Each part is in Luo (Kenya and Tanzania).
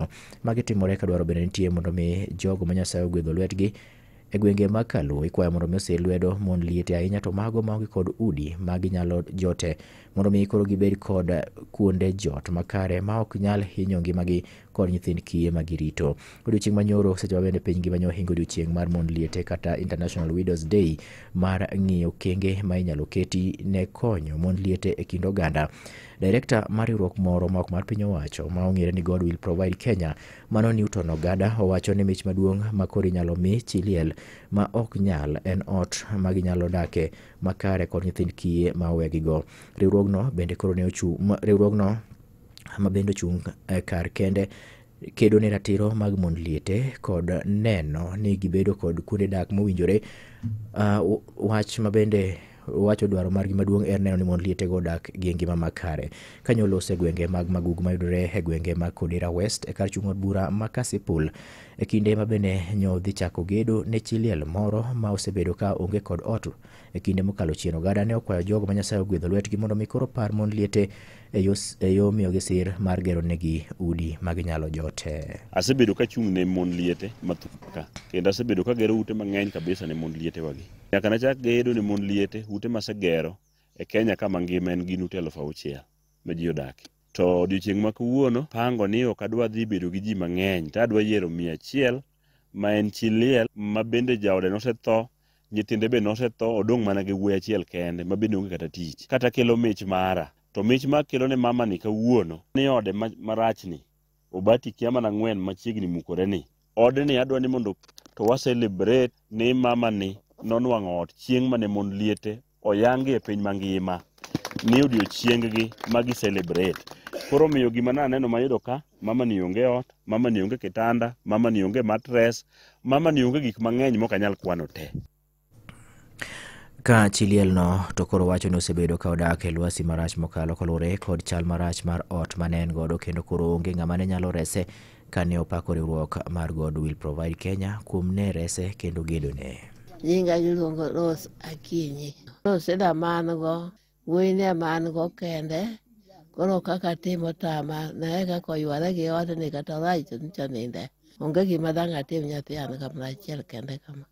kamano. Magi timore ka dwaro bende nitie mondo mi jogo ma Nyasaye ogwedho lwetgi e gwenge mag Kaluo ikwayo mondo mi osir lwedo mon liete ahinya to mago maonge kod udi ma ginyalo jote mondo mi koro gibed kod kuonde jot makare ma ok nyal hinyo ngimagi kod nyithind kiye ma girito. Odiochieng' manyoro seche ma bende piny ngima nyohingo odiochieng' mar mon liete kata International Widows Day mar ng'iyo okenge ma inyalo keti ne konyo mon liete e kind oganda. Direkta mar riwruok moro ma ok mar piny owacho ma ong'ere ni God Will Provide Kenya mano Newton Ogada owacho ni mich maduong' ma koro inyalo mi chi liel ma ok nyal en ot ma ginyalo dake makare kod nyithind kiye ma owegigo. Riwruogno bende koro ne ochung' riwruogno ma bende ochung' kar kende kedo ne ratiro mag mond liete kod neno ni gibedo kod kuonde dak mowinjore. Wach ma bende wacho dwaro margi maduong' en neno ni mond lietego odak gi ngima makare. Kanyo lose gwenge mag Magugu mayudore e gwenge mag Kodera West e kar chung' od bura ma Kasipul e kinde ma bende nyo dhi chako gedo ne chi liel moro ma osebedo ka onge kod ot e kinde mokalo chien. Ogada ne okwayo jogo ma Nyasaye ogwedho lwetgi mondo mi koro par mond liete e yo miyogi sir mar gero negi udi ma ginyalo jote. Asebedo kachung' ne mon liete mathuka kendo asebedo kagero ute mang'eny kabisa ne mon liete wagi. Nyaka nachak gedo ne mon liete, ute masegero e Kenya ka mangima en gin ute 6,000 ma ji odake. To odiochieng' ma kawuono pango ni ok adwa dhi bedo gi ji mang'eny to adwa yiero 100 ma en chi liel ma bende jaode nosetho, nyithinde be nosetho, odong' mana gi wuoyi achiel kende ma bende onge kata tich. Kata kelo mich mara, to mich makelo ne mama ni kawuono ni ode marachni obati kia mana 4 machiegni mukore ni. Odni adwa ni mondo to wa celebrate ni mama ni nonwang'o ot chieng' mane mon liete oyangi e piny mangima ni odiochieng-gi ma gi celebrate. Koro miyo gima naneno mayudo ka mama ni onge ot, mama ni onge kitanda, mama ni onge mattress, mama ni onge gik mang'eny mok anyal kwano te. Ka chi liel no to koro wacho ni osebedo ka odak e lwasi marach mokalo kaluwore kod chal marach mar ot mane en godo kendo koro onge ng'ama ne nyalo rese kane opako riwruok mar God Will Provide Kenya kuom ne rese kendo gedone. Nyinga iluongo Rose Akinyi. Rose da man go, wuoyi ne man go kende. Koro kaka timo tama, ne kaka oyware gi odni kata rach to nyicha ninde. Onge gima dang' atim nyathi an kamoro achiel kende kama.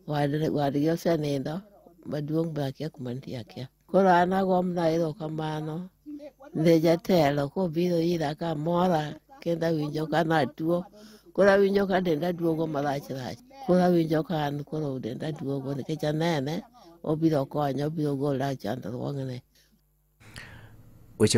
Wadgi osenindo, maduong' be akia kuma nitie akia. Koro an agomna erokamano ne jatelo kobiro ira kamora kendo awinjo ka natuo. Koro awinjo ka denda duogo marach rach. Koro awinjo ka an koro denda duogo nikech anene obiro konya, obiro gola e chandruogni.